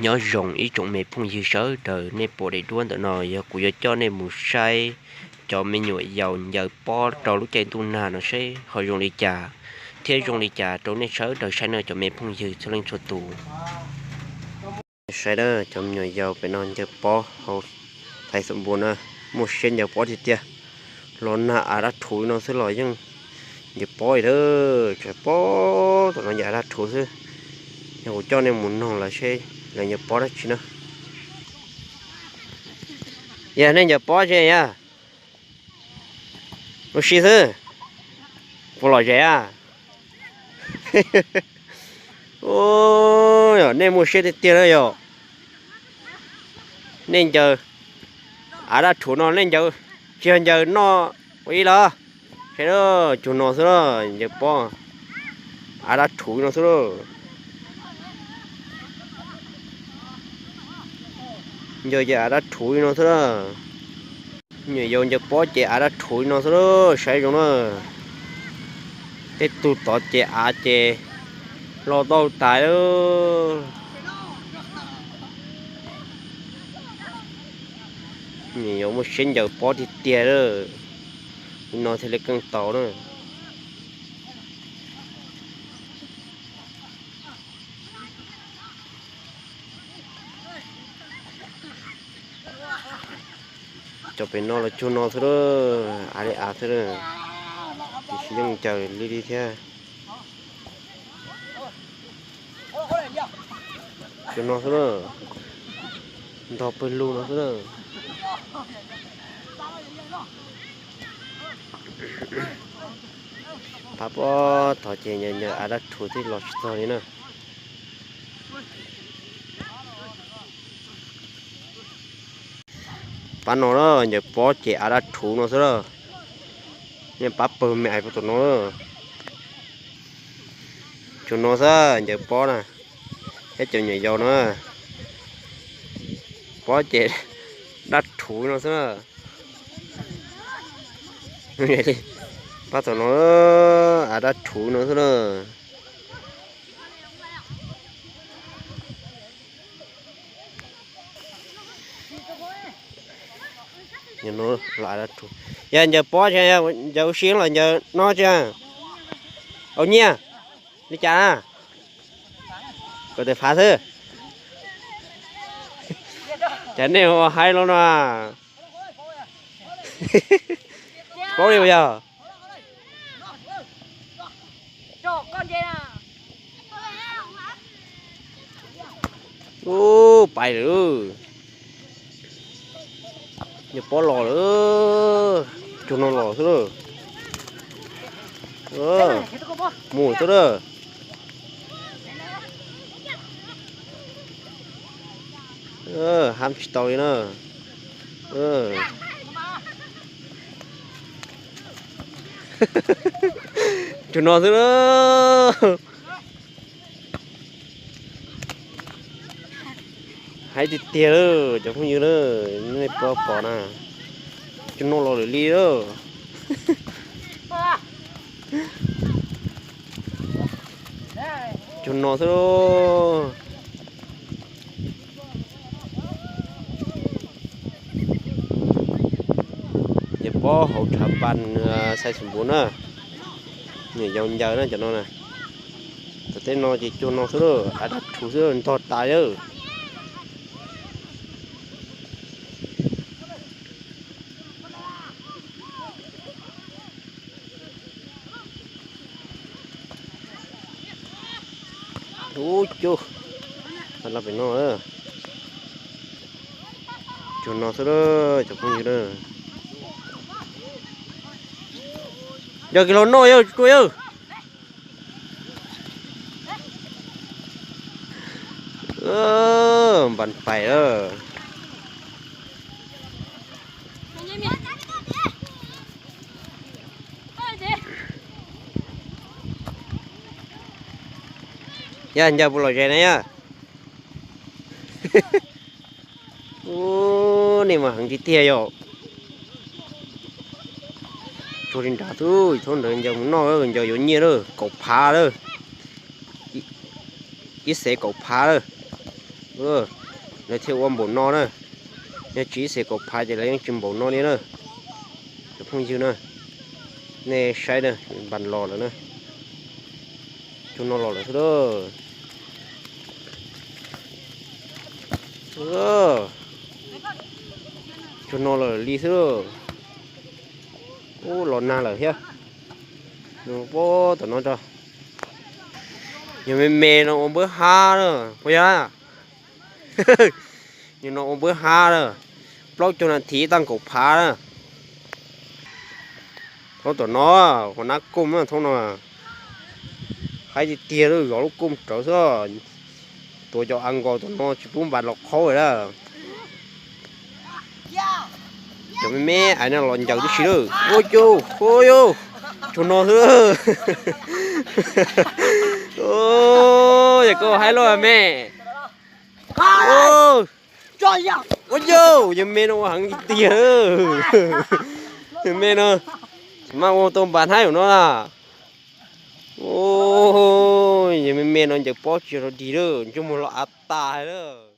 Nyob zoo ib tsoom me phooj ywg sawv daws, nej pom daim duab ntawm no yog kuv yuav coj nej mus saib cov me nyuam yaus ncaws pob rau lub caij ntuj nag no seb ho zoo li cas, thiab zoo li cas rau nej sawv daws saib no cov me phooj ywg txhua leej txhua tus. Saib na, cov me nyuam yaus pem no ncaws pob hauv Thaiv Xoom Npuas na, muaj siab ncaws pob tiag tiag. Los nag av dab rhuv li no xwb los yeej ncaws pob li lawm, tsam pob tom no ncaws av dab rhuv xwb. Yog kuv coj nej mus noog lawv seb lawv ncaws pob dab tsi na. Yog nej ncaws pob tsi yog? Ua si xwb. Puas lom zem a? Nej muaj siab tiag tiag na yog. Nej ncaws av dab rhuv no, nej ncaws tsis yog ncaws noj ua ib los? Saib, cug no xwb na, ncaws pob av dab rhuv no xwb na. Ncaws ces av dab rhuv li no xwb na. Nyuam yaus ncaws pob ces av dab rhuv li no xwb na, saib zoo na. Tej tug tod ces av ces lo tau tas lawm. Nyuam yaus muaj siab ncaws pob tiag tiag lawm, li no thiaj li keej tau na. Cov pem no los cug no xwb lawm, av li av xwb lawm, tiam sis yeej ncaws li li thiab. Cug no xwb lawm, ntog pawg lug no xwb lawm. Pab pob tod ces ncaws av dab rhuv twb los tsis txog li na. Pab no na, ncaws pob ces av dab rhuv no xwb na. Nej pab pawg me ais puag tom no na. Cug no xwb ncaws pob na, thiab cov nyuam yaus na. Pob ces dab rhuv no xwb na. Pab tom no, av dab rhuv no xwb na. Yog ncaws pob, ncaws ua si los ncaws no tsi? Au nyiaj li cas na? Kom tes fav xwb. Cas nej ua haib los no? Paub li yog. Ub, pais lawm. Ncaws pob los lawm. Cug no los xwb lawm. Mus xwb lawm. Hab tsis tau li na. Cug no xwb na. Haib tiag tiag lawm cov phooj ywg na, nej puas pom na. Cug no los lawm li lawm. Cug no xwb. Ncaws pob hauv tshav pas Xais Xum Npus na. Nyuam yaus ncaws na cov no na. Tom tej no ces cug no xwb lawm, av dab rhuv xwb ntog tas lawm. Ub cug, los pem no, cug no xwb cov phooj ywg na. Yog kis laug noj yawg tsuas yawg. Npas pais lawm. Yog ncaws puas lom zem na yog? Ub, nej mas heev tiag tiag yom. Tsuag li nrad xwb, thaum ntawd ncaws mus noj, ncaws yuav nyiaj lawm, kaum phav lawm. Ib xev kaum phav lawm. Lawv thiaj ua npaum no na. Yog tsis ib xes kaum phav ces lawv yeej tsis npaum no li na. Cov phooj ywg na, nej saib na, npas los lawm na. Cua no los lawm xwb. Cua no los li xwb. Ub, los nag lawm thiab. Pab tom no tso. Yog me me no ua npawb hab na, puas yog? Yog no ua npawb hab na, plaub caug nas this tag nkaum phav na. Thoob tom no, qhov nab kooj na thoob no. Haib tiag tiag, zov lub kooj rawv xwb. Tuav cov a nkaus tom no tsis pub npas los qhaub lawm. Cov me me aiv no los ncaws tib si lawm. Ua cas, ua cas, cua no xwb. Yog koj haib loj me. Ua cas, yog me no ua heev tiag. Yog me no, tsis maj ua tau npas haib no na. Yog me me no ncaws pob tsis yog rau dig lawm, ntsej muag los av tas lawm.